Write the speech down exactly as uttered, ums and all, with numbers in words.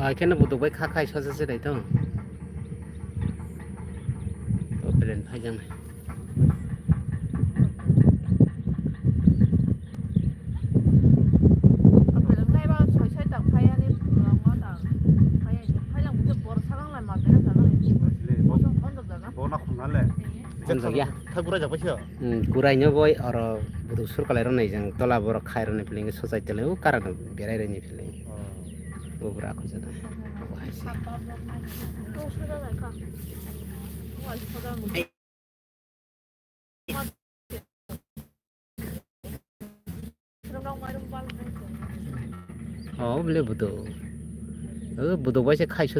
Ah, khe no buduk bai kha khai sosa se dai to. O plane phai jang nai. Bo na khum na le. Khum jak ya. Thai bura jak paisa. Hmm, kurai no boi oro buduk sur kalai rok nai jang tola borok khai rok ni feeling sochai tele o kara no berai roi ni feeling. Oh. Bo bura khum jak. Bo hai se. Oh, bole buduk. Oh, buduk bai se khai so.